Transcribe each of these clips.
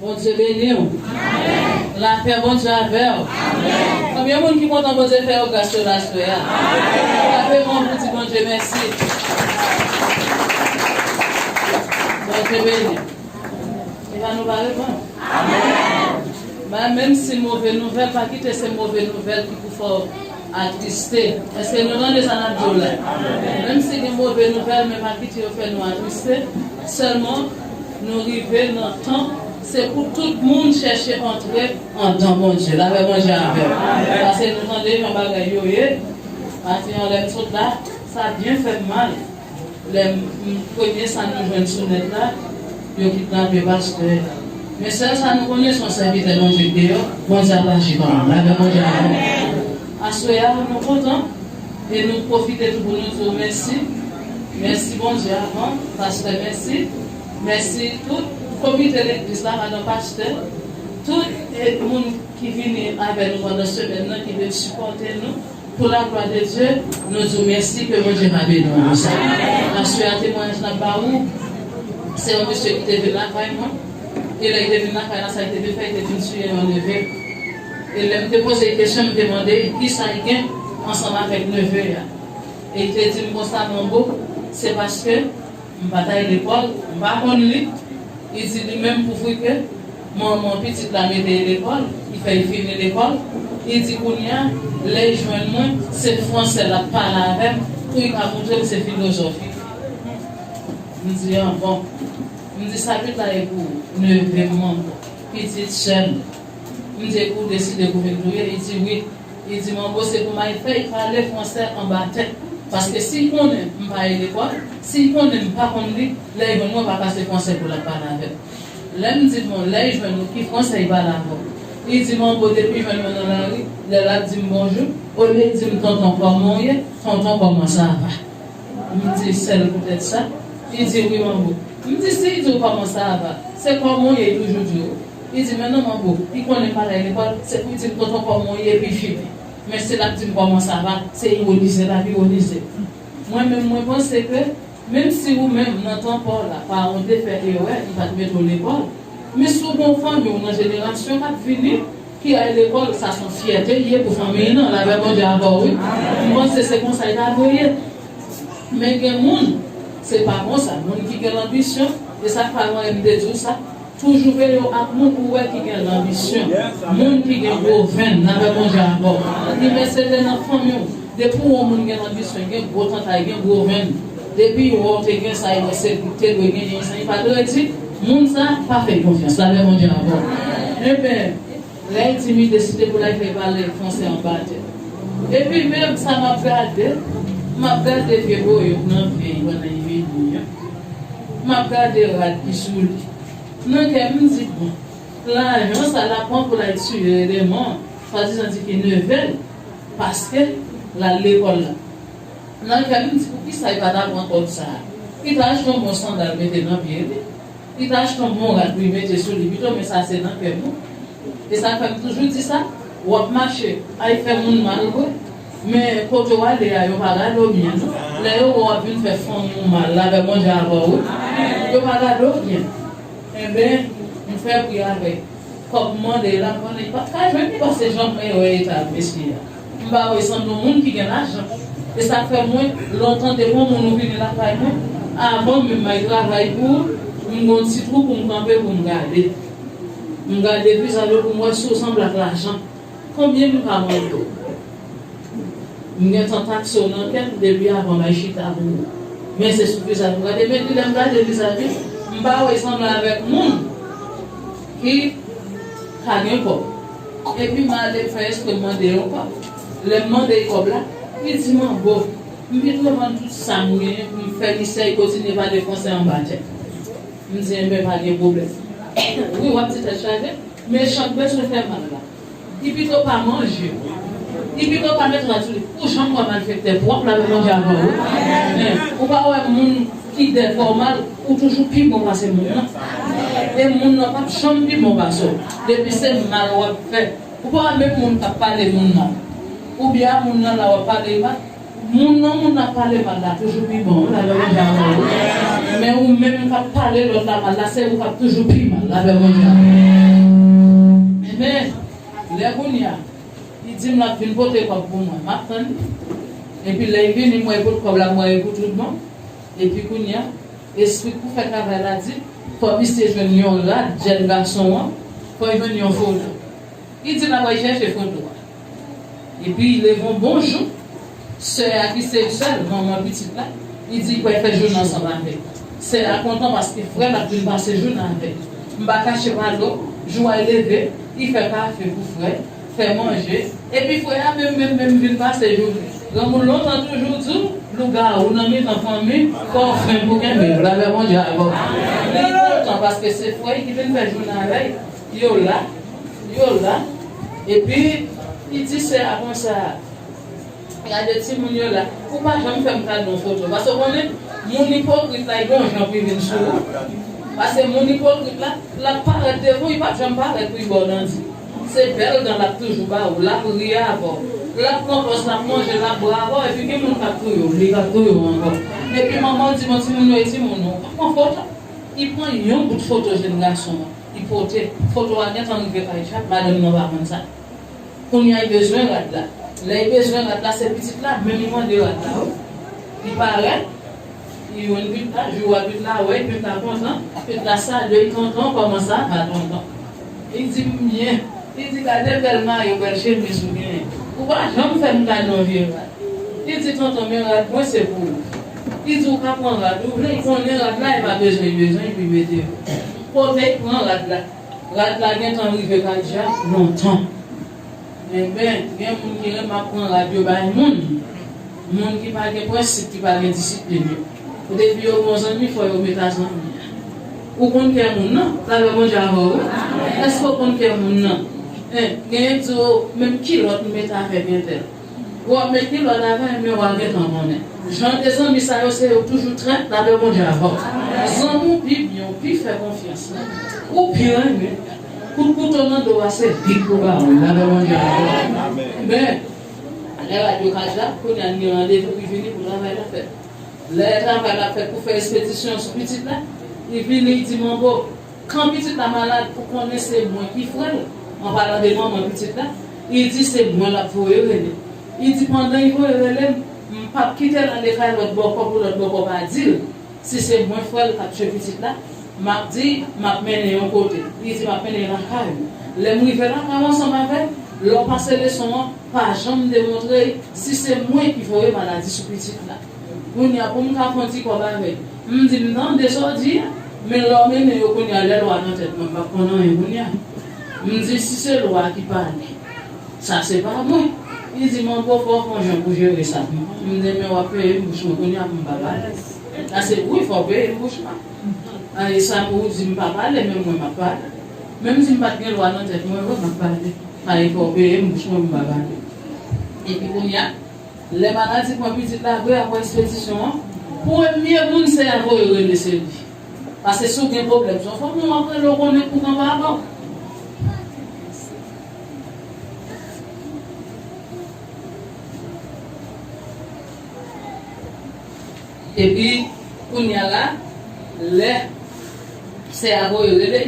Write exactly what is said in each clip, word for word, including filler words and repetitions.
Bondye beni w. Lapè Bondye avè w. Konbyen moun ki kontan Bondye fè yo gras yo aswè a? Frape men w pou di Bondye mèsi. Bondye beni w. Epa nou pa reponn? Ba, menm si move nouvèl, pa kite se move nouvèl ki pou fè w atriste. Èske nou tande sa n ap di w la? Menm si gen move nouvèl, men pa kite yo fè nou atriste. Sèlman, nou rive nan tan, se pou tout moun chèche antre anndan Bondye. Lapè Bondye avè w. Paske nou tande jan bagay yo ye. Maten an, lè m sot la, sa byen fè m mal. Lè m, m, premye sa nou jwenn sou nèt la, yo kidnape pastè a. Men sèl sa nou konnen, se yon sèvitè Bondye k deyò, Bondye ap aji kanmenm. Lapè Bondye avè w. Aswè a, nou kontan, e nou pwofite tou pou nou di w mèsi. Mèsi Bondye avan, pastè, mèsi. Mèsi tout komite legliz la, madan pastè, tout, e, moun ki vini avè nou pandan semèn nan, ki vin sipòte nou. Pou laglwa de Dye, nou di w mèsi, ke Bondye va beni w pou sa. Aswè a, temwayaj n ap ba ou, se yon mesye ki te vin lakay mwen. E lè l te vin lakay la, sa l te vin fè, l te vin siye yon neve. E lè m te poze l kesyon, m te mande l kisa l gen ansanm avèk neve a. E l te di m konsa, Manbo, se paske m pa t al lekòl, m pa konn li. Li di li menm pou vre ke manman pitit la mete l lekòl, li fè l fini lekòl. Li di kounye a, lè l jwenn mwen, se fransè l ap pale avè m, pou li ka montre m se filozòf li. M di, an bon. M di, sa pita e pou neve m, manbo, pitit sè m. M di, e pou w deside pou vin touye? Li di, wi. Li di, Manbo, se pou m al fè l pale fransè anba tè. Paske si l konnen m pa al lekòl, si l konnen m pa konn li, lè l jwenn mwen, pa ka se fransè pou l ap pale avè m. Lè m di, bon, lè l jwenn ou, ki fransè l pale avè w? Li di, Manbo, depi l jwenn mwen nan lari, lè l ap di m bonjou, olye l di m tonton, kòman w ye? Tonton, comment ça va? M di, sèl poutèt sa? Li di, wi, Manbo. M di, si l di w comment ça va, se kòman w ye, l toujou di w. Li di, men non, Manbo, li konnen m pa t al lekòl, se pou l di m tonton kòman w ye, epi fini. Men si l ap di m comment ça va, se ironize l ap ironize m. Mwen menm, mwen panse ke, menm si ou menm, nan tan pa w la, paran w te fè erè, li pa t mete w lekòl, men si w gen yon fanmi w nan jenerasyon k ap vini, ki al lekòl, sa se yon fyète l ye pou fanmi l nan, lapè Bondye avè w, wi. M panse se konsa l ta dwe ye. Men gen moun, se pa konsa. Moun ki gen lanbisyon, e sa k fè mwen m te di w sa, toujou veye w ak moun ou wè ki gen lanbisyon. Moun ki gen gwo venn, lapè Bondye avè w. Li men se te nan fanmi w. Depi w wè yon moun gen lanbisyon, gen gwo tantay, gen gwo venn. Depi l wè w te gen sa, li wè se li te dwe genyen sa, li pa t redi, moun sa pa fè l konfyans, lapè Bondye avè w. Enben, lè l di m li deside pou l al fè pale fransè anba tè. Epi menm sa m ap gade, m ap gade vye boyot nan vye pandan l vini an. M ap gade rad ki sou li. Nan kè m, m di, bon, lajan sa l ap pran pou l al tiye eleman, swadizan di ki neve l, paske l al lekòl la. Nan kè m, m di, poukisa l pa ta pran kòb sa a? Li ta achte yon bon sandal mete nan pye li. Li ta achte yon bon rad pou li mete sou li pito, men sa se nan kè m wi. E sa k fè m toujou di sa, w ap mache, al fè moun mal vre, men kote w ale a, yo pa gade w byen non. Lè yo wè w ap vin fè fanmi w mal, lapè Bondye avè w wi. Yo pa gade w byen. Enben, m fè pri avèk kòb m mande l la, m konnen li pa t ka jwenn li, paske jan mwen wè eta mesye a. M pa wè sanble yon moun ki gen lajan. E sa k fè mwen, lè w tande yon moun ou vini lakay mwen, avan menm m al travay pou ou, m gon ti twou pou m kanpe pou m gade. M gade vizaj ou pou m wè si w sanble ak lajan. Konbyen m ka mande w? M gentan takse w nan kè m depi avan m al chita pou ou. Men se sou vizaj ou gade, men pi lè m gade vizaj li, m pa wè l sanble avèk moun ki ka gen kòb. Epi m ale fè espre m mande yon kòb. Lè m mande l kòb la, li di m an bon, m pito vann tout sa m genyen pou m fè misye kontinye pale fransè anba tè. M di, enben, pa gen pwoblèm. Wi, w ap di tèt chaje, men chan k bezwen fè mal la. Li pito pa manje. Li pito pa met rad sou li. Ou janm wè malfektè pwòp la, men manje avan ou. Men, ou pa wè moun ki dèkò w mal, ou toujou pi bon pase moun nan. E moun nan p ap janm pi bon pase w. Depi se mal w ap fè. Ou pa wè menm moun k ap pale moun mal. Oubyen a moun nan la w ap pale mal. Moun nan moun ap pale mal la toujou pi bon, wi, la lè manje avan ou. Men ou menm k ap pale lòt la mal la, se ou k ap toujou pi mal. Lapè Bondye avè w. Ebyen, lè kounye a, li di m l ap vin pote kòb pou mwen, m ap tann li. Epi lè li vini, m wè l pot kòb la, m wè l pot tout bon. Epi kounye a, espri k pou fè travay la di, fò misye jwenn yon rad jèn gason an, fò l jwenn yon foto. Li di l ap al chèche foto a. Epi, leve yon bon jou, sè a ki se sèl manman pitit la, li di l pral fè jounen ansanm avè l. Sè a kontan paske frè l ap vin pase jounen avè l. M pa kache pa l, jou a leve, li fè kafe pou frè l, fè manje, epi frè a menm, menm, menm vin pase jounen. Granmoun lontan toujou di w, lougawou nan mitan fanmi, fò w fen pou kenbe l. Lapè Bondye avè w. Li kontan paske se frè l ki vin fè jounen avè l. Yo la, yo la. Epi, li di sè a konsa, gade timoun yo la, ou pa janm fè m kado yon foto. Paske w konnen, moun ipokrit la, li gon jan pou li vin sou ou. Paske moun ipokrit la, l ap parèt devan w, li p ap janm parèt pou li ba w dandi. Se bèl dan l ap toujou ba ou, l ap ri avè w. L ap pran pòz, l ap manje, l ap bwè avè w, epi gen moun k ap touye w, li k ap touye w ankò. Epi manman w di, bon, timoun yo, e timoun ou, pa pran foto. Li pran yon bout foto jèn gason an. Li pote. Foto a gentan rive kay Chak, madanm nan pa konn sa. Kounye a, li bezwen rad la. Lè li bezwen rad la, se pitit la menm li mande rad la, wi. Li parèt, li jwenn pitit la, jou a pitit la wè, pitit la kontan, pitit la salye l, tonton, kòman sa va, tonton? Li di, m byen. Li di, gade bèl mayo, bèl chemiz ou genyen. Ou pa janm fè m kado yon vye rad. Li di, tonton, men rad mwen se pou ou. Li di, ou ka pran rad ou vle, li konnen rad la, li pa bezwen, li bezwen, li mete. Kote li pran rad la? Rad la gentan rive Kadja lontan. Enben, gen moun ki renmen ap pran rad yo bay moun. Moun ki pa gen prensip, ki pa gen disiplin yo. Depi yo bon zanmi, fò yo met a zanmi. Ou konn kè moun nan, lapè Bondye avè w, wi. Èske w konn kè moun nan? Hein, genyen k di w, menm kilòt m mete avèk entèl. W ap met kilòt avè l, men w a gentan konnen. Jan de zanmi sa yo, se yo toujou trèt, lapè Bondye avè w. Zanmi w pi byen, w pi fè konfyans, ou pi renmen, kout kouto nan do a, se bik pou ba w, lapè Bondye avè w. Men, lè rad yo Kadja, kounye a n gen randevou pou vini pou travay la fèt. Lè travay la fèt pou fè espedisyon sou pitit la, li vini, li di, manbo, kan pitit la malad, ou konnen se mwen ki frè l, an palan de manman pitit la, li di se mwen l ap voye rele. Li di pandan li voye rele m, m p ap kite l ale kay lòt bòkò pou lòt bòkò pa di l si se mwen frè l k ap tchwe pitit la, m ap di m ap mennen yon kote. Li di m ap mennen lakay ou. Lè m rive lakay ou ansanm avè l, lè w pase leson an, pa janm demontre l si se mwen ki voye maladi sou pitit la. Kounye a, pou m ka fè yon ti kòb avè l, m di, m tande sa w di a, men lè w mennen yo kounye a, lè lwa nan tèt mwen, m p ap konn anyen kounye a. M di, si se lwa ki pale, sa se pa mwen. Li di, manbo, fò w fè yon jan pou jere sa pou mwen. M di, men w ap peye m bouch mwen kounye a pou m pa pale. Sa se, wi, fò w peye m bouch mwen. A, e sa pou w di m pa pale, men mwen m ap pale. Menm si m pa t gen lwa nan tèt mwen vre, m ap pale. A, e fò w peye m bouch mwen pou m pa pale. Epi kounye a, lè maladi pran pitit la vre apre espedisyon an, premye moun sè a voye rele se li. Paske si w gen pwoblèm, se yon fanmi w ap rele, w konnen pou kanpe avè w. Epi, kounye a la, lè sè a voye rele,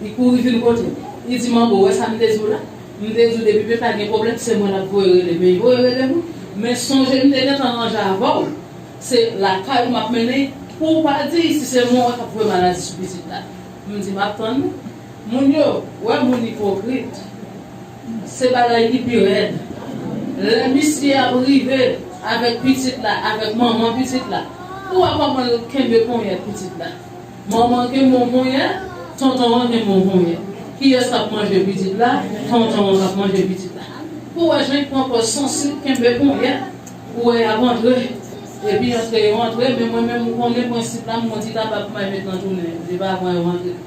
li kouri vin kote m. Li di, manbo, w wè sa m te di w la? M te di w depi pitit la gen pwoblèm, se mwen l ap voye rele. Men li voye rele m wi. Men sonje m te gentan ranje avè w. Se lakay ou m ap mennen l pou w pa di si se mwen wè k ap voye maladi sou pitit la. M di, m ap tann ou. Moun yo, wè moun ipokrit. Se bagay ki pi rèd. Lè misye ap rive avèk pitit la, avèk manman pitit la, ou wè kòman l kenbe ponyèt pitit la. Manman kenbe yon ponyèt, tonton an kenbe yon ponyèt. Kiyès k ap manje pitit la? Tonton an k ap manje pitit la. Ou wè jan l pran pòz sansib, kenbe ponyèt, ou wè y ap antre. Epi antre yo antre, men mwen menm, ou konnen prensip la, m gon ti tabak m bay met nan tounen yo, se pa pran yo antre.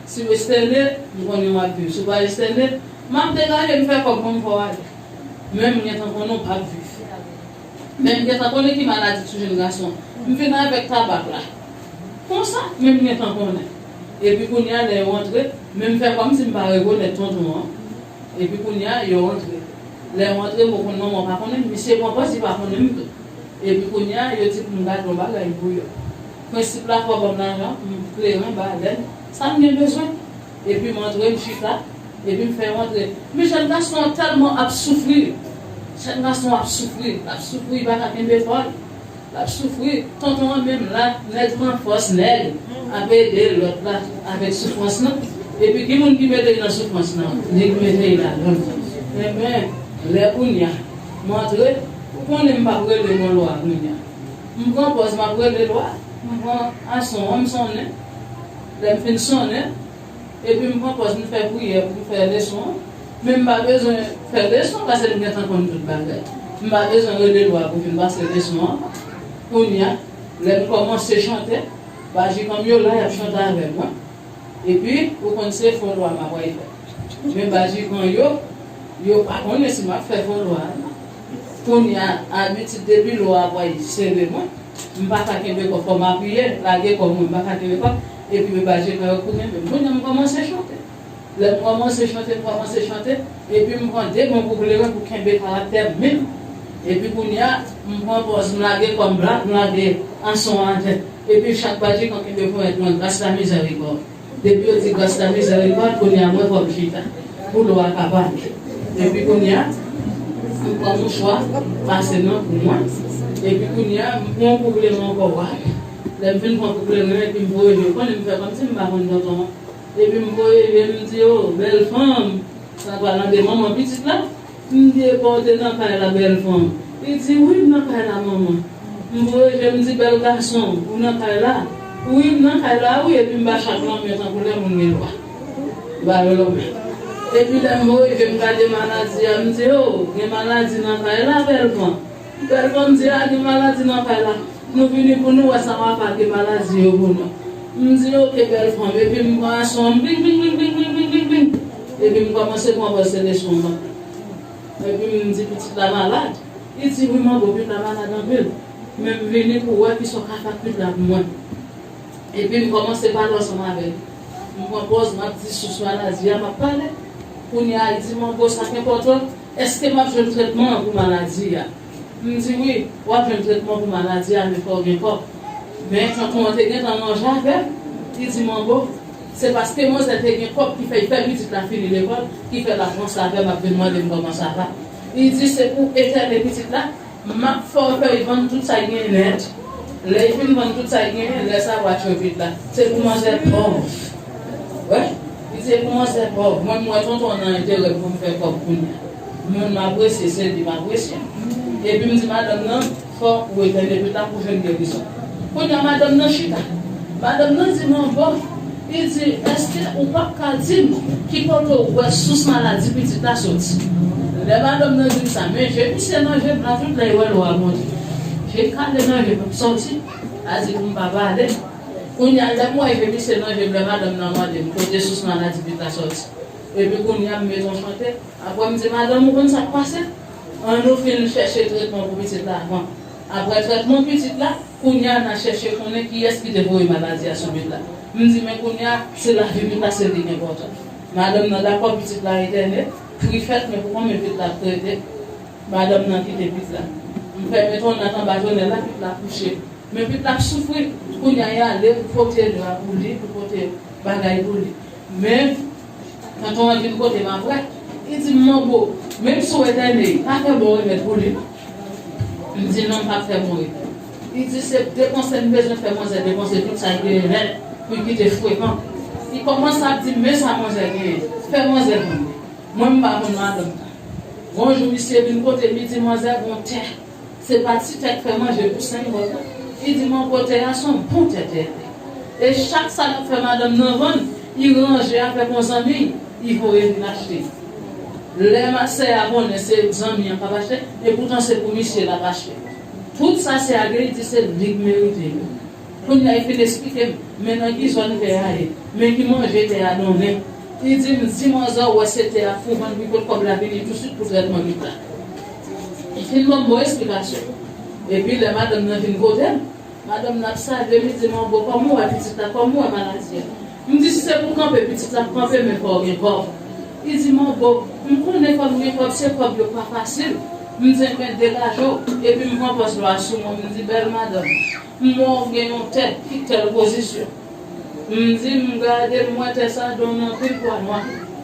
Si w estène, m konnen w ap viv. Si w pa estène, m ap degaje m fè kòb mwen m fè w ale. Men m gentan konnen w p ap viv. Men m gentan konnen ki maladi k sou jèn gason an. M vin avèk tabak la. Konsa, men m gentan konnen. Epi kounye a, lè yo antre, men m fè kòmsi m pa rekonèt tonton an. Epi kounye a, yo antre. Lè yo antre, m konn manman w pa konnen m, misye pran pòz li pa konnen m tou. Epi kounye a, yo di pou m gade yon bagay pou yo. Prensip la, fò ban m lajan, m kleren, balèn, sa m gen bezwen. Epi m antre, m chita, epi m fè yo antre. Men jèn gason an tèlman ap soufri. Jèn gason an ap soufri, l ap soufri, li pa ka kenbe kò l. L ap soufri. Tonton an menm la, nèg pran fòs nèg, ap ede lòt la avèk soufrans lan. Epi ki moun ki mete l nan soufrans lan? Li ki mete l ladan l. Enben, lè kounye a, m antre, ou konnen m p ap rele non lwa kounye a. M pran pòz, m ap rele lwa. M pran ason an, m sonnen. Lè m fin sonnen, epi m pran pòz, m fè priyè pou m fè leson an. Men m pa bezwen fè leson, paske m gentan konn tout bagay. M pa bezwen rele lwa pou vin pase leson an. Kounye a, lè m kòmanse chante, bajikan m yo la, y ap chante avè mwen. Epi, ou konn se fon lwa m ap pral fè. Men bajikan yo, yo pa konnen si m ap fè fon lwa a non. Kounye a, abitid depi lwa a pral sere mwen, m pa ka kenbe kò, fò m apiye, lage kò mwen, m pa ka kenbe kò, epi men bajikan yo kouri menm. Kounye a, m kòmanse chante. Lè m kòmanse chante, m kòmanse chante, epi m pran de bon kou kleren pou kenbe karaktè m menm. Epi kounye a, m pran pòz, m lage kò m plat, m lage ason an atè. Epi chak bajikan kenbe ponyèt mwen, gras la mizèrikòd. Depi yo di gras la mizèrikòd, kounye a mwen fò m chita. Pou lwa a ka pale. Epi kounye a, m pran mouchwa, pase nan kou mwen. Epi kounye a, m pran kou kleren ankò, wap. Lè m fin pran kou kleren, epi m voye je, konnen m fè kòmsi m pa konn tonton an. Epi m voye je, m di, "O, bèl fanm." Sa palan de manman pitit la. M di, "Epa w te nan kay la, bèl fanm?" Li di, "Wi, m nan kay la, manman." M voye je, m di, "Bèl gason, ou nan kay la?" "Wi, m nan kay la, wi." Epi m ba chak lanmen tankou lè moun gen lwa. M ba yo lanmen. Epi lè m voye je, m gade maladi a, m di, "O, gen maladi nan kay la, bèl fanm." Bèl fanm di, "A, gen maladi nan kay la. Nou vini pou nou wè sa w ap pake maladi yo pou nou." M di, "Oke, bèl fanm." Epi m pran ason an, bing, bing, bing. Epi m kòmanse pran pòz se leson an. Epi m di, "Pitit la malad." Li di, "Wi, manbo, pitit la malad anpil. Men m vini pou wè kisa w ka fè ak pitit la pou mwen." Epi m kòmanse pale ansanm avè l. M pran pòz, m ap di sous maladi a, m ap pale. Kounye a, li di, "Manbo, sa k enpòtan, èske m ap jwenn tretman an pou maladi a?" M di, "Wi, w ap jwenn tretman pou maladi a, men fò w gen kòb." Men tonton an te gentan ranje avè m. Li di, "Manbo, se paske manzè te gen kòb ki fè l fè pitit la fini lekòl, ki fè l ap ranse avè m, ap vin mande m kòman sa va." Li di, "Se pou etène pitit la, m ap fè w fè l vann tout sa l genyen nèt. Lè l fin vann tout sa l genyen, lè sa w a tchwe pitit la. Se pou manzè pòv." Wè, li di, "Se pou manzè pòv. Mwen, m wè tonton an nan enterè pou m fè kòb kounye a. Moun m apresye, se li m apresye." Epi m di madanm nan, "Fò ou etène pitit la pou jwenn gerizon." Kounye a, madanm nan chita. Madanm nan di, "Manbo," li di, "èske ou p ap ka di m ki kote ou wè sous maladi pitit la soti?" Lè madanm nan di m sa, men je misye nan je m la, tout lè l wè lwa monte. Je kale nan je m, m sòti. A di pou m pa pale. Kounye a, lè m wè je misye nan je m, lè madanm nan mande m kote sous maladi pitit la sòti. Epi kounye a, m met yon chante. Apre m di, "Madanm, ou konn sa k pase? Ann nou fin chèche tretman pou pitit la avan. Apre tretman pitit la, kounye a n a chèche konnen kiyès ki te voye maladi a sou pitit la." M di, "Men kounye a, se lavi pitit la, se li ki enpòtan." Madanm nan dakò, pitit la etène, kri fèt, men pou konbyen pitit la ap trete, madanm nan kite pitit la. M fè men tonnat anba tonèl la, pitit la kouche. Men pitit la ap soufri. Kounye a, y ale pou pote dra pou li, pou pote bagay pou li. Men, tonton an vin kote m apre, li di m, "Manbo, menm si w etène, pa fè bon remèd pou li, non." M di, "Non, m p ap fè bon remèd." Li di, "Se depanse m bezwen fè manzè depanse tout sa l genyen nèt pou l kite frekan." Li kòmanse ap di m, "Men sa manzè genyen, fè manzè vann li." Mwen, m pa konn madanm nan. Yon jou, misye vin kote m, li di, "Manzè, gon tè." Se pa ti tè k fè manje pou senk bòt, non. Li di, "Manbo, tè a se yon bon tè, tè a ye." E chak sa l ap fè madanm nan vann, li ranje avèk yon zanmi, li voye vin achte. Lè ma sè a konnen se zanmi an k ap achte, epoutan se pou misye l ap achte. Tout sa sè a gen, li di se li k merite yo. Kounye a, li fin esplike m, men nan ki zòn tè a ye, men ki manje tè a donnen. Li di m, "Di manzè w wè se tè a k pou vann, pi kot kòb la vini tousuit pou trètman pitit la." Li fin ban m bon esplikasyon. Epi lè madanm nan vin kote m, madanm nan ap salye m, li di m, "Manbo, kòman w wè pitit la, kòman w wè maladi a?" M di, "Si se pou kanpe, pitit la ap kanpe, men fò w gen kòb." Li di, "Manbo, m konnen fò m gen kòb, se kòb yo k pa fasil." M di, "Enben, degaje w." Epi m pran pòz lwa sou mwen, m di, "Bèl madanm, m wè w gen yon tè ki tèl pozisyon." M di, "M gade, m wè tè sa donnen anpil pwa nwa.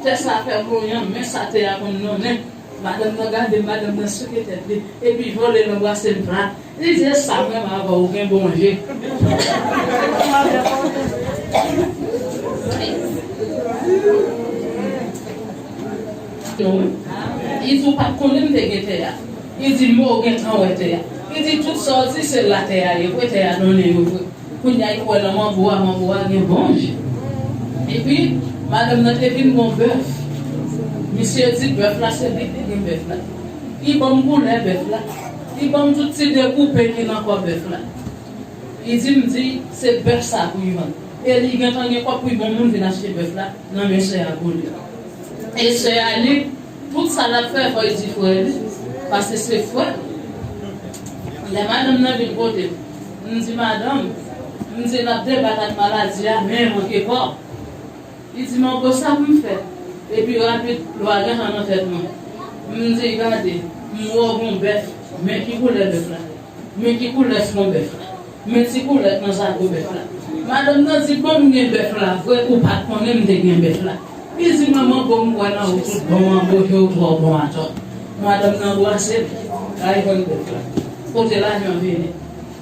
Tè sa fè bouyon, men sa tè a konn donnen." Madanm nan gade m, madanm nan souke tèt li, epi vole l anbrase m plat. Li di, "E sa m renmen avè w, ou gen bon je." Li di, "Ou pa t konnen m te gen tè a." Li di, "Men w gentan wè tè a." Li di, "Tout sa w di, se la tè a ye vre, tè a donnen yo vre." Kounye a, li wè nan manbo a, manbo a gen bon je. Epi, madanm nan te vin gon bèf. Misye di bèf la, se li ki gen bèf la. Li ban m koulè bèf la. Li ban m tout ti dekoupe ki nan kò bèf la. Li di m di, se bèf sa pou li vann. E li gentan gen kòb pou li ban moun vin achte bèf la nan men sè a pou li. E sè a li, tout sa l ap fè, fò li di frè li, paske se frè l. Lè madanm nan vin kote m, m di, "Madanm," m di, "n ap debat ak maladi a, men manke kòb." Li di, "Manbo, sa pou m fè?" Epi rapid, lwa gentan nan tèt mwen. M di, "Gade, m wè w gon bèf, men ki koulè bèf la?" Men ki koulè fwon bèf la? Men ti koulè k nan zago bèf la? Madanm nan di, "Bon, m gen bèf la vre, ou pa t konnen m te gen bèf la." Li di, "Manman, bon, m kwè nan ou tout bon, manbo, ke ou twò bon atò." Madanm nan anbrase l, l al vann bèf la. Kote lajan vini?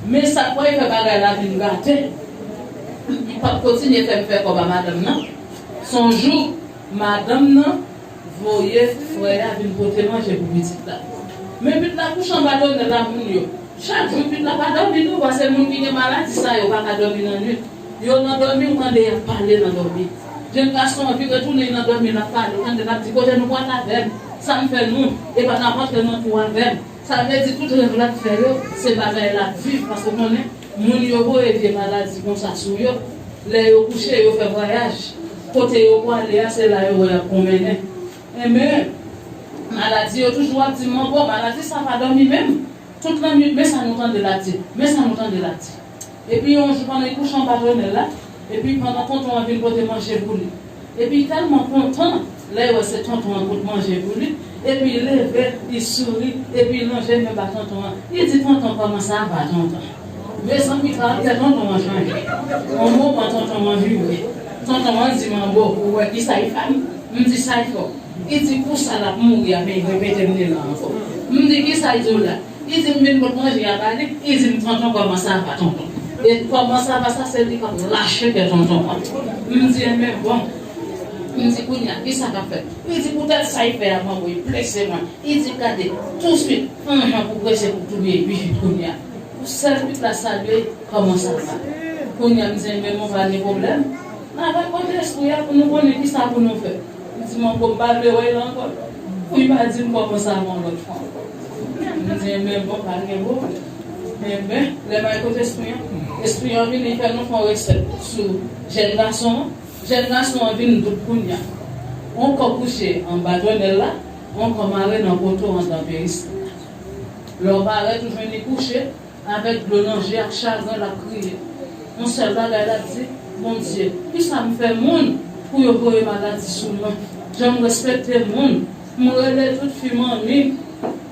Men sa k pral fè bagay la vin gate, li p ap kontinye fè m fè kòb a madanm nan. Se yon jou, madanm nan voye frè a vin pote manje pou pitit la. Men pitit la kouche anba tonèl la, moun yo. Chak jou pitit la pa dòmi non, paske moun ki gen maladi sa yo pa ka dòmi nan nwit. Yo nan dòmi, ou tande y ap pale nan dòmi. Jenn gason an vire tounen nan dòmi, l ap pale, ou tande l ap di, "Kote nou pral avè m? Sa m fè nou? Epa n ap antre nan kou avè m." Sa vle di tout rèv l ap fè yo, se bagay l ap viv, paske ou konnen moun yo voye vye maladi konsa sou yo. Lè yo kouche, yo fè vwayaj. Kote yo pwale a, se la yo wè y ap pwonmennen. Enben, maladi yo toujou ap di m, "Manbo, maladi sa pa dòmi menm." Tout lannwit, men sa nou tande l ap di, men sa nou tande l ap di. Epi yon jou, pandan li kouche anba tonèl la, epi pandan tonton an vin pote manje pou li. Epi li tèlman kontan, lè l wè se tonton an k pot manje pou li, epi li leve, li souri, epi li lonje men ba tonton an. Li di, "Tonton, kòman sa va, tonton?" Mezanmi, karaktè tonton an chanje. Yon moman, tonton an vire. Tonton an di, "Manbo, ou wè kisa l fè m?" M di, "Sa l fè w?" Li di, "Kou sa l ap mouri a, men li repete m li la ankò." M di, "Kisa l di w la?" Li di, "M vin pot manje a ba li." Li di m, "Tonton, kòman sa va, tonton?" E kòman sa va sa, se li k ap lache kè tonton an. M di, "Enben, bon." M di, "Kounye a, kisa k ap fèt?" Li di, "Poutèt sa l fè a, manbo, li blese mwen." Li di, "Gade, touswit, anhan, pou prese pou touye pi vit kounye a." Pou sèl pitit la salye, "Kòman sa va?" Kounye a, m di, "Enben, bon, pa gen pwoblèm. N a va kote espri a pou nou konnen kisa pou nou fè." M di, "Manbo, m pa vle wè l ankò." Pou li pa di m kòman sa va yon lòt fwa ankò. M di, "Enben, bon, pa gen pwoblèm." Enben, lè m al kote espri an, espri an vini, li fè nou fè yon resèt sou jèn gason an. Jèn gason an vin dout kounye a. Yon kò kouche anba tonèl la, yon kò mare nan poto anndan peristil la. Lè w parèt, ou jwenn li kouche, avèk dlo nan je ak chagren, l ap kriye. Yon sèl bagay l ap di, "Bondye, kisa m fè moun pou yo voye maladi sou mwen? Jan m respekte moun, m rele tout fi manmi,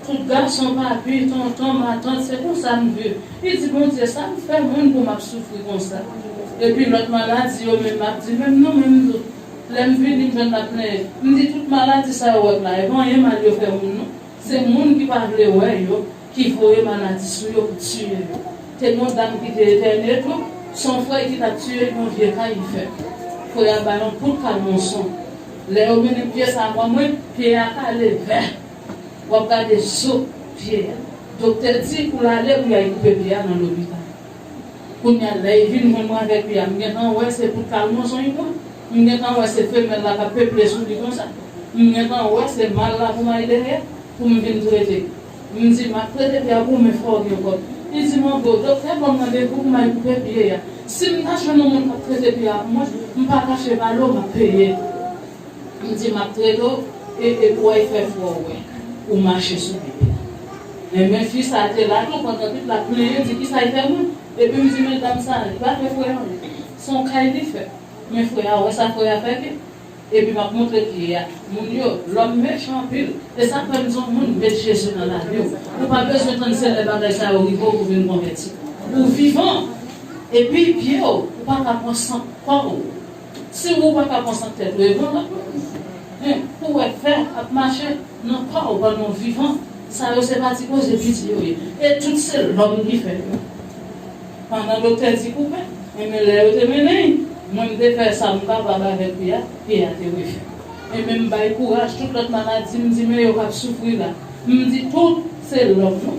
tout gason papi, tonton, matant, se konsa m viv." Li di, "Bondye, sa m fè moun pou m ap soufri konsa?" Epi lòt maladi yo menm ap di, "Menm nou menm tou." Lè m vini, m jwenn l ap plenyen. M di, "Tout maladi sa yo w wè m la, e pa anyen mal yo fè moun non. Se moun ki pa vle wè yo ki voye maladi sou yo pou tiye yo." Te gen yon dam ki te etène tou, se yon frè ki t ap tiye l, yon vye kay li fè. Frè a bay yon kout kalmonson. Lè yo mennen pye sa a ban mwen, pye a kale vè. W ap gade zo pye a. Doktè di pou l ale pou y al koupe pye a nan lopital. Kounye a, lè li vin jwenn mwen avèk pye a, m gentan wè se poud kalmonson li pran. M gentan wè se femèl la k ap peple sou li konsa. M gentan wè se mal la pou m al dèyè pou m vin trete. M di, "M ap trete pye a pou ou, men fò w gen kòb." Li di, "Manbo, doktè ban m randevou pou m al koupe pye a. Si m ta jwenn yon moun k ap trete pye a pou mwen, m pa kache pale w, m ap peye." M di, "M ap trete w, e, e pou w al fè frè w wè ou mache sou pye." Enben, fi sa a te la tou, pandan tout la plenyen, di, "Kisa l fè moun?" Epi m di, "Men dam sa a, li pa fè frè a anyen. Se yon kay li fè. Men frè a, ou wè sa frè a fè ke?" Epi m ap montre pye a. Moun yo, lòm mechan anpil. E sa k fè m di w, moun, met Jezi nan lavi w. Ou pa bezwen tann se lè bagay sa yo rive w pou w vin konvèti. Ou vivan. Epi pye w, ou pa ka pran sant kò w. Si ou pa ka pran sant tèt ou, e bon lòt moun. Hen, pou w wè fè ap mache nan kò w pandan w vivan. Sa yo se pa ti koze piti yo ye. E tout se lòm ki fè yo. Pandan doktè di koupe, enben lè yo te mennen l, mwen m te fè sa m kapab avèk pye a, pye a te refè. Enben m bay kouraj tout lòt maladi, m di men yo k ap soufri la. M di tout se lòm non.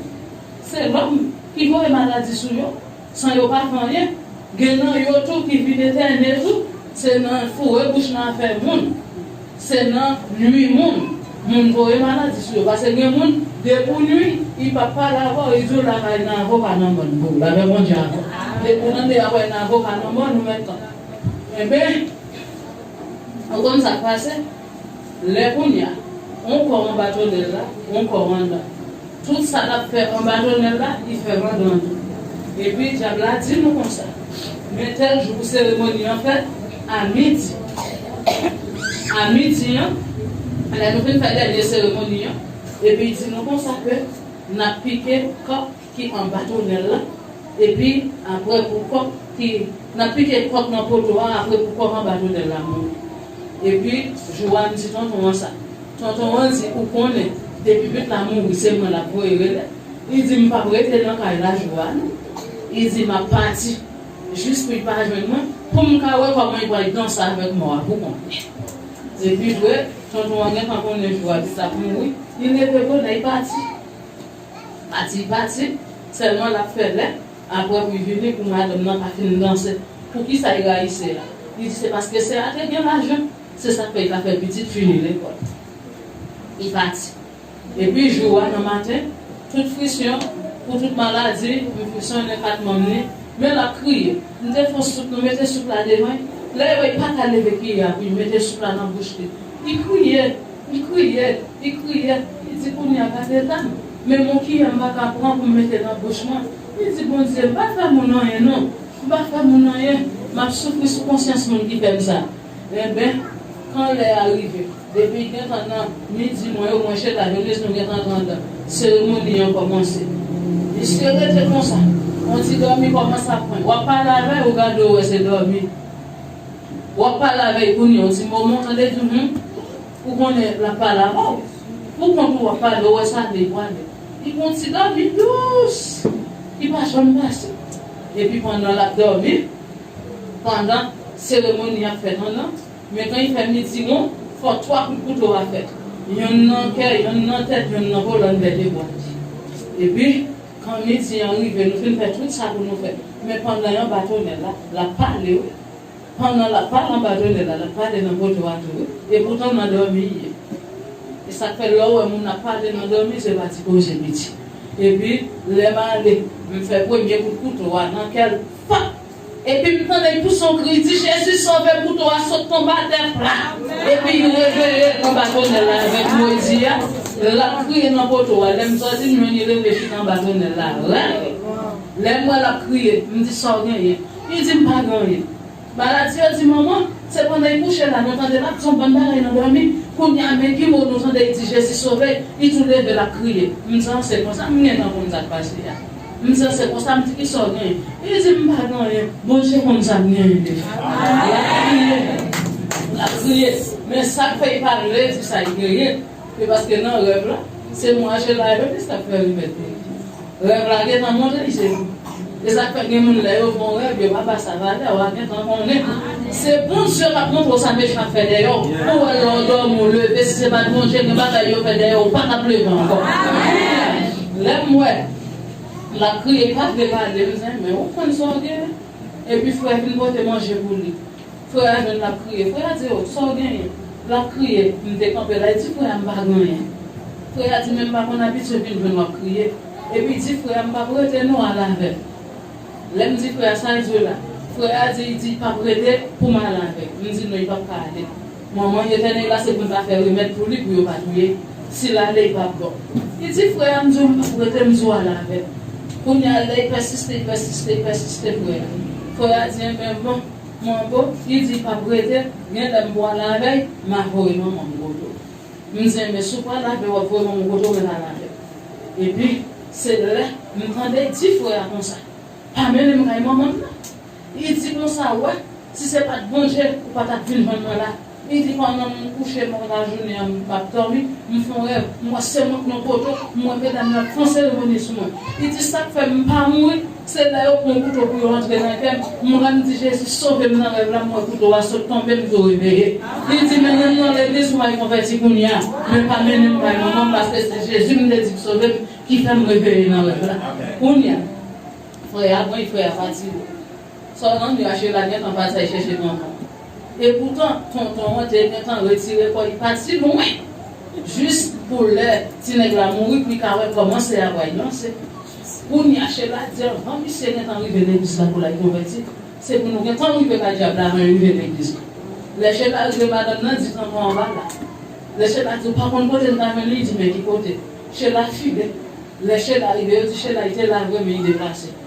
Se lòm ki voye maladi sou yo, san yo pa fè anyen. Gen nan yo tou ki vin etène tou, se nan foure bouch nan afè moun. Se nan nwi moun. Moun voye maladi sou yo. Paske gen moun, depi w nwi, li p ap pale avè w, li di w lakay nan avoka nan mòn pou ou. Lavè Bondye avè w. Depi w nan de apre nan avoka nan mòn, ou mèt tan. Enben, ou konn sa k pase? Lè kounye a, yon kò anba tonèl la, yon kò anndan. Tout sa l ap fè anba tonèl la, li fè l anndan tou. Epi dyab la di nou konsa, men tèl jou pou seremoni an fèt, a midi. A midi an, lè nou fin fè dènye seremoni an, epi l di nou konsa ke n ap pike kòk ki anba tonèl la, epi apre pou kòk ki, n ap pike kòk nan poto a, apre pou kòk anba tonèl la mouri. Epi jou a m di tonton an sa. Tonton an di, ou konnen, depi pitit la mouri, se mwen l ap voye rele. Li di, m p ap rete nan kay la jou a non. Li di, m ap pati. Jis pou li pa jwenn mwen, pou m ka wè kòman li pral danse avèk mò a pou konnen. Epi vre, tonton an gentan konnen jou a pitit la ap mouri. Li leve bonè, li pati. Pati, pati, sèlman l ap fè lè, apre pou l vini pou madanm nan ka fin danse. Poukisa l rayi sè a? Li di se paske sè a te gen lajan, se sa k fè l pa fè pitit fini lekòl. Li pati. Epi jou a nan maten, tout frisyon, pou tout maladi, m frisyonnen kat manm li, men l ap kriye. M te fè yon soup, nou mete soup la devan l. Lè yo wè l pa ka leve kiyè a pou l mete soup la nan bouch li. Li kriye. Li kriye, li kriye, li di, kounye a gade la m, men yon kiyè m pa ka pran pou m mete nan bouch mwen. Li di, Bondye, m pa fè moun anyen non, m pa fè moun anyen, m ap soufri sou konsyans moun ki fè m sa. Enben, kan lè a rive, depi gentan nan midi mwen yo, mwen chita, jounen nou gentan trant an, seremoni an kòmanse. Misye rete konsa, yon ti dòmi kòmanse ap pran l. W ap pale avè l, ou gade w wè se dòmi. W ap pale avè l kounye a, yon ti moman, tande di, hmm, ou konnen l ap pale avè w. Pou kont ou w ap pale, ou wè sa li pwale. Li gon ti dòmi dous, li pa janm pase. Epi pandan l ap dòmi, pandan seremoni ap fèt anndan, men kan li fè midi won, fò twa kout kouto a fèt. Yonn nan kè, yonn nan tèt, yonn nan kolòn, lè de bwa. Epi, kan midi an rive, nou fin fè tout sa pou nou fè. Men pandan y anba tonèl la, l ap pale, wi. Pandan l ap pale anba tonèl la, l ap pale nan poto a tou, wi. Epoutan nan dòmi l ye. E sa k fè lè w wè moun ap pale nan dòmi, se pa ti koze piti. Epi, lè m ale, m fè premye kout kouto a nan kè l, pap! Epi m tande l pouse yon kri, di, Jezi sove m, kouto a sot tonbe atè, pla! Epi l reveye anba tonèl la avèk mo di a, l ap kriye nan poto a. Lè m sòti, m jwenn li leve chita anba tonèl la, rèd. Lè m wè l ap kriye, m di, sa w genyen? Li di, m pa gen anyen. Maladi yo di manman, se pandan li kouche la, nou tande l ap di yon bann bagay nan dòmi. Kounye a, men ki mo nou tande li di Jezi sove, li tou leve l ap kriye. M di an se konsa, m gentan konn sa k pase a. M di an se konsa, m di kisa w genyen? Li di m pa gen anyen, Bondye konn sa m genyen deja. L ap kriye, l ap kriye. Men sa k fè li pa vle di sa l genyen, se paske nan rèv la, se mwache la yo ki sa k fè remèd pou li. Rèv la gentan monte, li se. E sa k fè gen moun lè yo fè yon rèv, yo pa ba sa valè, w a gentan konnen. Se Bondye k ap montre w sa mechan ap fè dèyè w. Pou w wè lè w dòmi, w leve, si se pa t Bondye, gen bagay yo fè dèyè w, ou pa t ap leve ankò. Lè m wè l ap kriye, l pa vle pale, m di, men ou konn sa w gen. Epi frè vin pote manje pou li. Frè a jwenn l ap kriye. Frè a di, o, sa w genyen? L ap kriye. M te kanpe la, li di, frè a, m pa gen anyen. Frè a di, men m pa konn abitye vin jwenn w ap kriye. Epi di, frè a, m p ap rete non, al avè m. Lè m di frè a sa l di w la, frè a di, li di, l p ap rete pou m al avè l. M di, non, li p ap ka ale. Manman Etènèl la, se pou l ta fè remèd pou li, pou yo pa touye l. Si l ale, li p ap bon. Li di, frè a, m di w, m p ap rete, m di w al avè m. Kounye a, lè l pèsiste, l pèsiste, l pèsiste, frè a. Frè a di, enben, bon. Mwen ankò, li di l p ap rete, gen lè m pral avè l, m a voye manman m kote w. M di, men si w pral avè l, w ap voye manman w kote w, mwen pral avè l. Epi, se lè m tande di frè a konsa, pa mennen m kay manman m nan. Li di konsa, wè, si se pa t Bondye, ou pa t ap vin jwenn mwen la. Li di pandan m kouche, m lajounen an, m ap dòmi, m fè yon rèv, m wè se mwen k nan poto, m wè medam yo ap fonse revini sou mwen. Li di sa k fè m pa mouri, se lè yo pran kouto pou yo antre nan kè m, m wè m di Jezi sove m nan rèv la, m wè kouto a sot tonbe, m tou reveye. Li di mennen m nan legliz pou m al konvèti kounye a, men pa mennen m kay manman m, paske se Jezi m te di k sove m, ki fè m reveye nan rèv la. Kounye a, frè a pran, frè a pati. Sòl nan rache la gentan pati al chèche tonton. Epoutan, tonton an te gentan retire kò li pati lwen. Jis pou lè ti nèg la mouri, pou li ka wè kòman se a pral ranse. Kounye a, Chela di anvan misye gentan rive legliz la pou l al konvèti, se pou nou gentan rive kay dyab la anvan yo rive legliz la. Lè Chela rive, madanm nan di tonton an pa la. Lè Chela di, ou pa konn kote n ta jwenn li, li di, men ki kote? Chela file. Lè Chela rive, yo di Chela, li te la vre, men li deplase.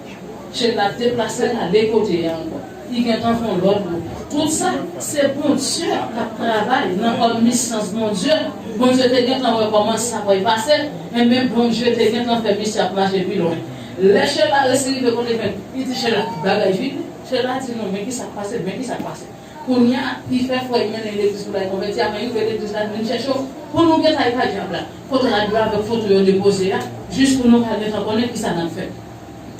Chela deplase l ale kote a ankò. Li gentan fè yon lòt wout. Tout sa, se Bondye k ap travay nan òmisans Bondye. Bondye te gentan wè kòman sa pral pase, enben Bondye te gentan fè misye ap mache pi lwen. Lè Chela resi rive kote fenk, li di Chela tout bagay fini. Chela di non, men ki sa k pase, men ki sa k pase. Kounye a, li fè frè l mennen l legliz pou l al konvèti, avan l rive legliz la, l vin chèche w, pou nou gentan al kay dyab la. Kote rad yo avèk foto yo depoze a, jis pou nou ka gentan konnen kisa n ap fè.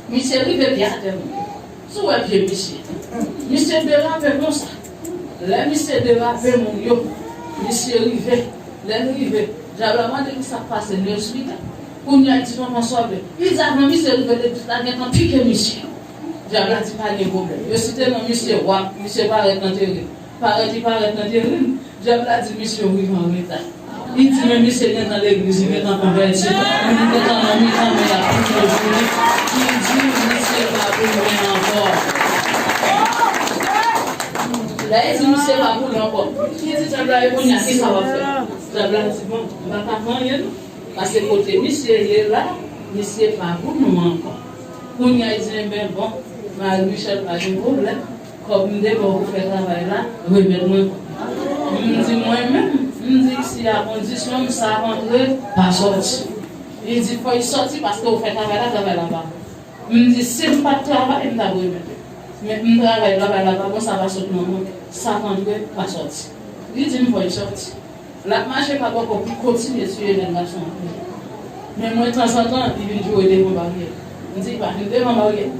Misye rive pye atè moun yo. Si w wè pye misye, misye derape konsa. Lè misye derape moun yo, misye rive. Lè l rive, dyab la mande kisa k pase, nou eksplike. Kounye a, li di tonton Sòl, li di avan misye rive legliz la gentan pike misye. Dyab la di pa gen pwoblèm. Yo site non misye, wap, misye parèt nan teren. Parèt li parèt nan teren, dyab la di misye ou rive an reta. Li di men misye gentan legliz, li gentan konvèti, li gentan nan mitan men y ap pike sou li. Li di misye pa pou mwen ankò. Lè li di misye pa pou li ankò, li di dyab la e kounye a kisa w ap fè? Dyab la di bon, m pa ka fè anyen non. Paske kote misye ye la, misye pa pou nou ankò. Kounye a li di enben bon, Marie Michel pa gen pwoblèm. Kòb m te ba w pou fè travay la, remèt mwen kòb. M di mwen menm, m di isi a kondisyon m sa rantre, pa sòti. Li di fò l sòti paske ou fè travay la, travay la pa bon. M di si m pa t travay, m t ap remèt ou. Men m travay, travay la pa bon, sa pa sot nan mwen, sa rantre, pa sòti. Li di m fò l sòti. L ap mache pa bò kò pou kontinye tiye jèn gason an. Men mwen tanzantan, li vin joure devan baryè. M di pa vin devan baryè.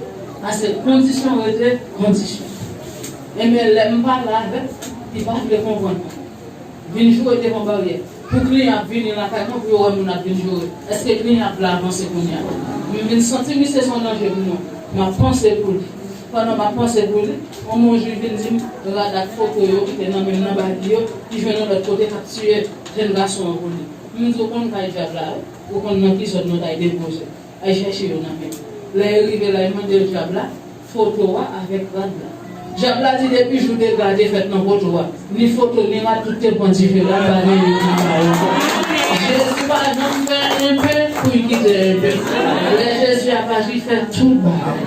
Paske kondisyon rete kondisyon. Enben lè m pale avè l, li pa vle konprann. Vin joure devan baryè. Pou kliyan ap vini lakay mwen, pou yo wè moun ap vin joure. Èske kliyan ap vle avanse kounye a? M vin santi misye se yon danje pou mwen. M ap panse pou li. Pandan m ap panse pou li, yon moun jou vin di m rad ak foto yo ki te nan men m nan bagi yo, li jwenn yon lòt kote k ap tiye jèn gason an pou li. M di w konn kay dyab la wi, ou konn nan ki zòn nou t al depoze. Al chèche yo nan men. Lè yo rive la, yo mande dyab la foto a avèk rad la. Dyab la di depi jou dega te fèt nan poto a, ni foto ni rad tout te pran dife la, pa gen youn ki pa yo ankò. Jezi pa janm fè enpe pou l kite enpe. Lè Jezi ap aji, fè tout bagay.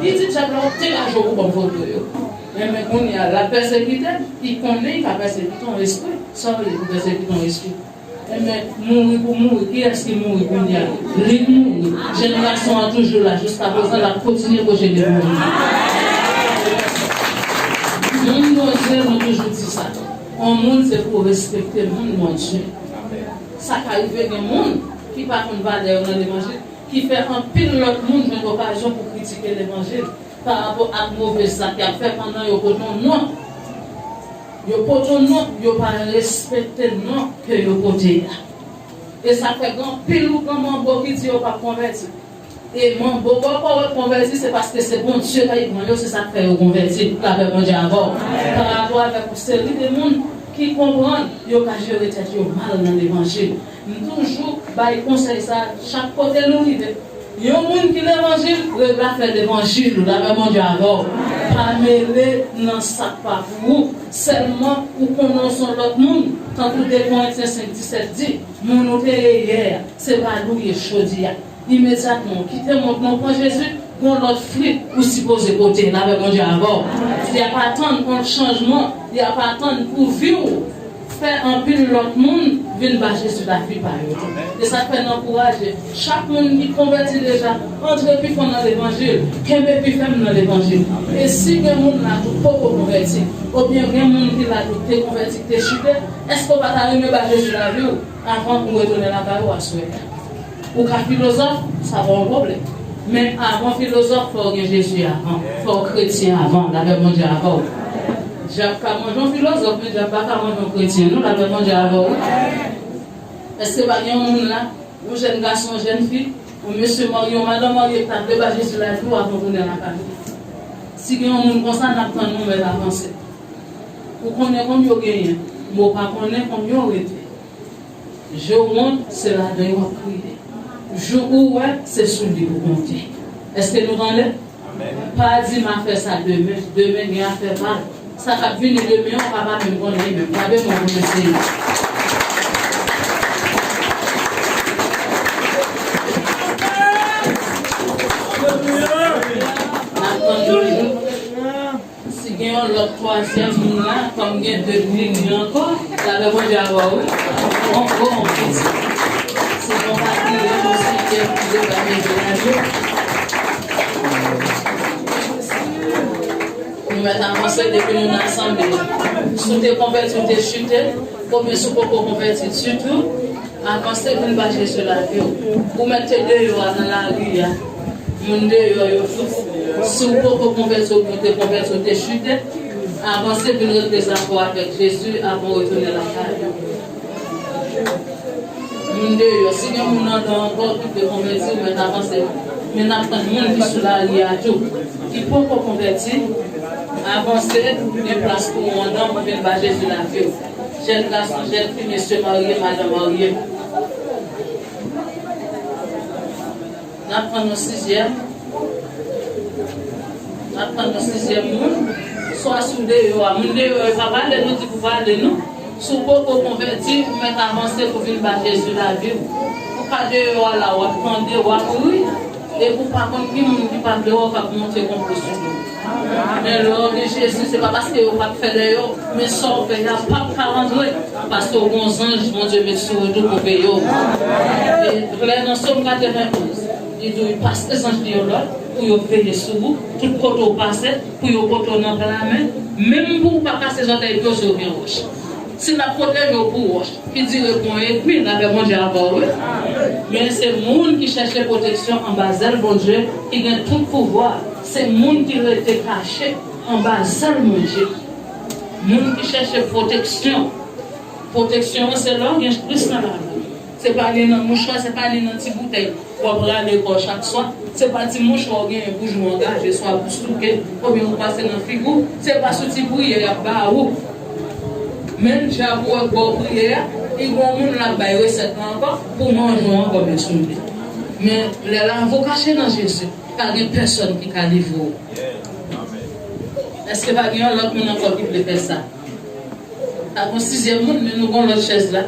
Li di dyab la w ap degaje w pou ban m foto yo. Enben kounye a l ap pèsekite, li konnen li ka pèsekite yon espri. Sa w vle pou pèsekite yon espri? Enben, mouri pou mouri, kiyès ki mouri kounye a? Li k mouri. Jèn gason an toujou la, jiskaprezan l ap kontinye preche levanjil. Moun Bondye, nou toujou di sa. Yon moun se pou respekte moun Bondye. Sa ka rive gen moun ki pa konn valè yo nan levanjil, ki fè anpil lòt moun jwenn okazyon pou kritike levanjil. Pa rapò ak move zak y ap fè pandan yo pote yon non. Yo pote yon non, yo pa respekte non ke yo pote a. E sa k fè gen anpil ou gen manbo ki di yo p ap konvèti. E manbo bòkò yo konvèti, se paske se Bondye k al pran yo, se sa k fè yo konvèti. Lapè Bondye avè w. Pa rapò avèk yon seri de moun ki konprann yo ka jere tèt yo mal nan levanjil. M toujou bay konsèy sa a chak kote nou rive. Yon moun ki levanjil, rèv la fè levanjil, lapè Bondye avè w. Pa mele nan sa k pa pou ou. Sèlman ou konnen w se yon lòt moun. Tankou de Korentyen senk disèt di, moun ou te ye yè a, se pa li w ye jodi a. Imedyatman w kite mond lan, w pran Jezi, Gon lòt fwi ou sipoze pote, lapè Bondye avè w. Li ap atann yon chanjman, li ap atann pou vi w fè anpil lòt moun vin ba Jezi lavi pa yo tou. Se sa k fè n ankouraje chak moun ki konvèti deja, antre pi fon nan levanjil, kenbe pi fèm nan levanjil. E si gen moun la ki poko konvèti, oubyen gen moun ki la ki te konvèti, ki te chite, èske w pa ta renmen ba Jezi lavi w avan ou retounen lakay ou aswè? Ou ka filozòf, sa pa yon pwoblèm. Men avan filozòf, fò w gen Jezi avan. Fò w kretyen avan. Lapè Bondye avè w. Dyab ka manje yon filozòf, men dyab pa ka manje yon kretyen, non, lapè Bondye avè w. Èske pa gen yon moun la, yon jèn gason, yon jèn fi, yon mesye marye, yon madanm marye, ki ta vle ba Jezi lavi w avan w tounen lakay ou? Si gen yon moun konsa, n ap tann nou mèt avanse. Ou konnen kòm yo genyen, men w pa konnen kòm yo rete. Je w wont, se ladan yo w ap kriye. Jou ou wè, se sou li pou konte. Èske nou tande? Pa di, "M a fè sa demen." Demen gen afè pa l. Sa k ap vini demen an, ou pa, pa menm konnen li menm. Frape men w pou mesye a. N ap tann nou. Si gen yon lòt twazyèm moun la, kòm gen de figi ankò, lapè Bondye avè w, wi. Yon gwo, yon piti. Si nou pa kriye, nou site pou debake de radyo. Nou mèt avanse depi nou nan asanble. Si w te konvèti, w te chite, oubyen si w poko konvèti ditou, avanse vin ba Jezi lavi w. Ou mèt te deyò a nan lari a. Moun deyò yo tou. Si w poko konvèti oubyen w te konvèti, w te chite, avanse vin regle zafè w avèk Jezi avan w retounen lakay ou. Moun deyò, si gen moun anndan ankò ki vle konvèti, ou mèt avanse. Men n ap tann moun ki sou lari a tou, ki poko konvèti, avanse, gen plas pou ou anndan pou vin ba Jezi lavi w. Jèn gason, jèn fi, mesye marye, madanm marye. N ap pran yon sizyèm. N ap pran yon sizyèm moun. Swa si w deyò a, moun deyò a, yo pa pale, nou di pou pale, non. Si w poko konvèti, ou mèt avanse pou vin ba Jezi lavi w. Ou ka deyò a la, w ap tande, w ap ri. Epi w pa konn ki moun ki pa vle wè w k ap monte konplo sou do w. Men lè w gen Jezi, se pa paske yo p ap fè dèyè w, men sa w fè a p ap ka rantre, paske w gen yon zanj Bondye met sou wout ou pou veye w. E klè nan Sòm katrevennouz, li di w, li pase zanj li yo lòd pou yo veye sou ou, tout kote w pase, pou yo pote w nan pla men, menm pou w pa kase zòtèy pye w si w gen wòch. Si l ap pwoteje w pou wòch ki dire pou yon edmi, lapè Bondye avè w, wi. Men se moun ki chèche pwoteksyon anba zèl Bondye, ki gen tout pouvwa, se moun ki rete kache anba zèl Bondye. Moun ki chèche pwoteksyon. Pwoteksyon an se lè w gen Kris nan lavi w. Se pa li nan mouchwa, se pa li nan ti boutèy w ap rale kò w chak swa. Se pa ti mouchwa w genyen pou jou w angaje, swa pou souke, oubyen pou pase nan figi w. Se pa sou ti priyè y ap ba ou. Menm dyab ou wè k ba w priyè a, li gon moun l ap bay resèt la ankò pou manje w ankò, men sou li. Men lè lavi w kache nan Jezi, pa gen pèsòn ki ka livre w. Èske pa gen yon lòt moun ankò ki vle fè sa? Pa gon sizyèm moun, men nou gon lòt chèz la.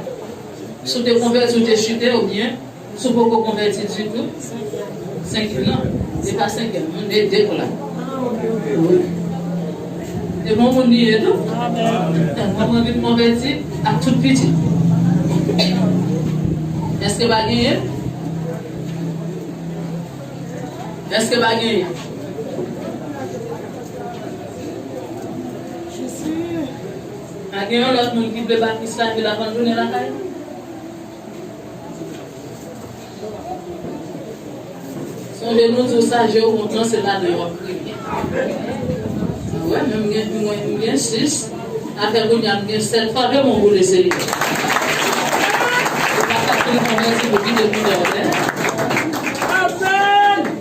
Si w te konvèti, w te chite, oubyen si w poko konvèti ditou, senk, non, se pa senkyèm, non, de, de pou la. Wi. E bon moun li ye tou. Mwen, mwen vin konvèti ak tout pitit. Èske pa genyen? Èske pa genyen? Pa gen yon lòt moun ki vle ba Kris lavi l avan l tounen lakay li? Sonje nou di w sa, je w wont lan, se ladan yo w ap kriye. Wè, men m gen, mwen, m gen sis. Apre kounye a, m gen sèt. Frape men w pou le Senyè. Ou pa ka fin konvèti pou kite pou dòt, en.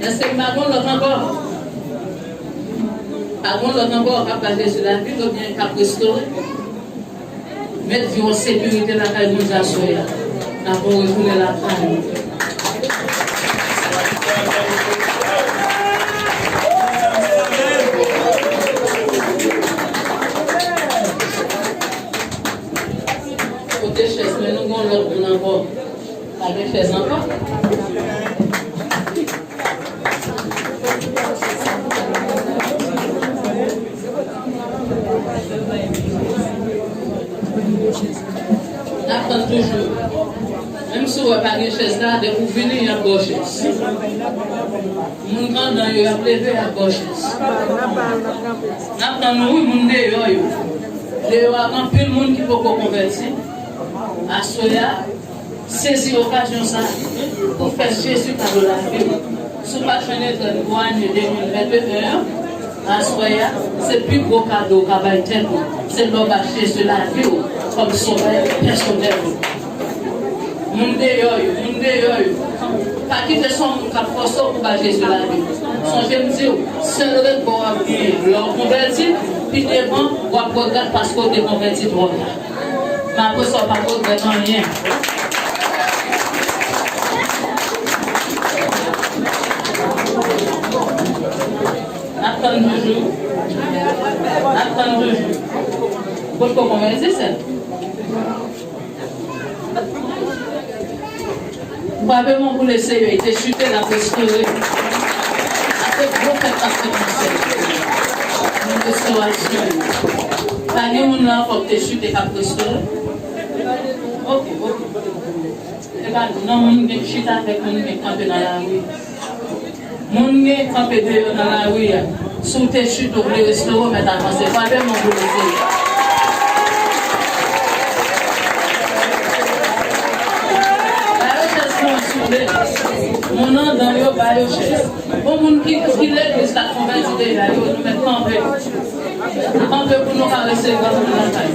Èske m pa gon lòt ankò? Pa gon lòt ankò k ap ba Jezi lavi l oubyen k ap restore? Met vi w an sekirite lakay Bondye aswè a. Avan w retounen lakay ou. Kote chèz, men nou gen yon lòt moun ankò. Pa gen chèz ankò. N ap tann toujou. Menm si w wè pa gen chèz la, depi w vini, y ap ba w chèz. Moun k anndan yo, y ap leve, y ap ba w chèz. N ap tann nou, wi, moun deyò yo. Deyò a, gen anpil moun ki poko konvèti. Aswè a, sezi okazyon sa a pou fè Jezi kado lavi w. Si w pa t jwenn etèn pou ane de mil venteyen an, aswè a, se pi gwo kado w ka bay tèt ou. Se lè w ba Jezi lavi w kòm sovè pèsonèl ou. Moun deyò yo, moun deyò yo. Pa kite se yon moun k ap fòse w pou ba Jezi lavi w. Sonje m di w, sèl repò w ap genyen lè w konvèti, pi devan, w ap regrèt paske w te konvèti twò ta. Men apre sa, w p ap regrèt anyen. N ap tann toujou. N ap tann toujou. Potko konvèti, sè. Frape men w pou Lesenyè, li te chite, l ap restore. Sa se gwo fèt k ap fèt nan syèl. Yon restorasyon. Pa gen moun la ankò ki te chite k ap restore? Oke, oke. E pa non, moun gen chita avèk moun gen kanpe nan lari. Moun gen kanpe deyò nan lari a. Si w te chita, w vle restore, w mèt avanse. Frape men w pou Lesenyè. Ba yo chèz pou mwen, souple. Moun anndan yo, ba yo chèz. Bon, moun ki, ki legliz k ap konvèti deja yo, nou mèt kanpe. Kanpe pou nou ka resevwa moun lakay.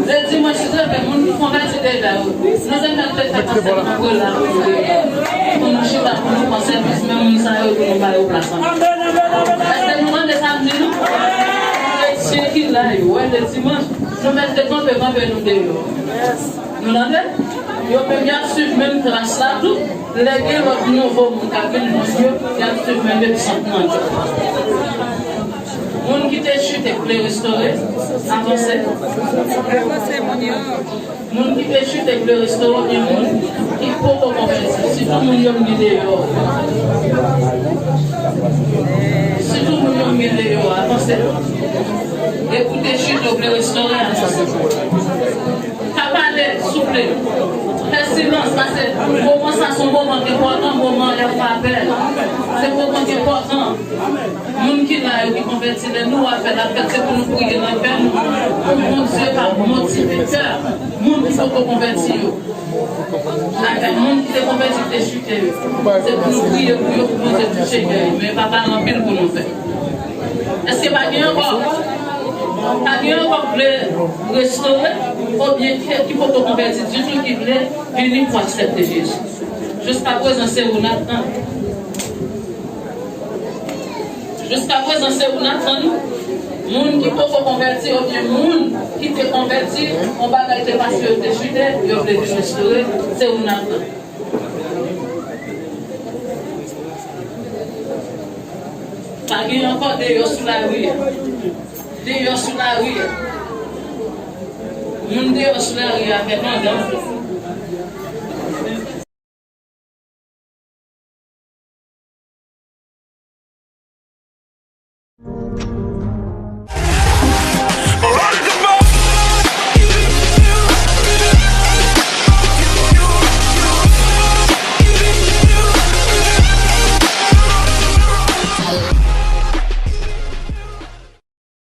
Se dimanch, si Dye vle, moun ki konvèti deja yo, nou te mèt fè konsèy nan kwen la pou nou, pou nou chita, pou nou pran sèvis, men moun sa yo, pou nou ba yo plas anpil. Èske nou tande sa m di nou? Kretyen ki la yo, wè, le dimanch, nou mèt kanpe, kanpe nou deyò. Nou tande? Yo menm y ap swiv menm tras la tou. Lè gen lòt nouvo moun k ap vin jwenn yo, y ap swiv menm egzanp nan yo. Moun ki te chite k vle restore, avanse. Moun ki te chite k vle restore, oubyen moun ki poko konvèti, sitou moun yo m gen deyò. Sitou moun yo m gen deyò, avanse. E pou te chite k vle restore, avanse. Pa pale, souple. Fè silans, paske moman sa se yon moman ki enpòtan, moman y ap fè apèl. Se moman ki enpòtan. Moun ki la yo ki konvèti, lè nou wè apèl ap fèt, se pou nou priye nan kè nou, pou Bondye ka motive kè moun ki poko konvèti yo. Avèk moun ki te konvèti, ki te chite yo. Se pou nou priye pou yo, pou Bondye touche kè yo. Men pa pale anpil pou nou fè. Èske pa gen ankò? Pa gen ankò k vle restore, oubyen ki, ki poko konvèti ditou, ki vle vini pou aksepte Jezi? Jiskaprezan, se ou n ap tann. Jiskaprezan, se ou n ap tann. Moun ki poko konvèti, oubyen moun ki te konvèti, yon bagay te pase yo, te chite, yo vle vin restore, se ou n ap tann. Pa gen ankò deyò sou lari a. Deyò sou lari a. Moun deyò sou lari a avèk anndan.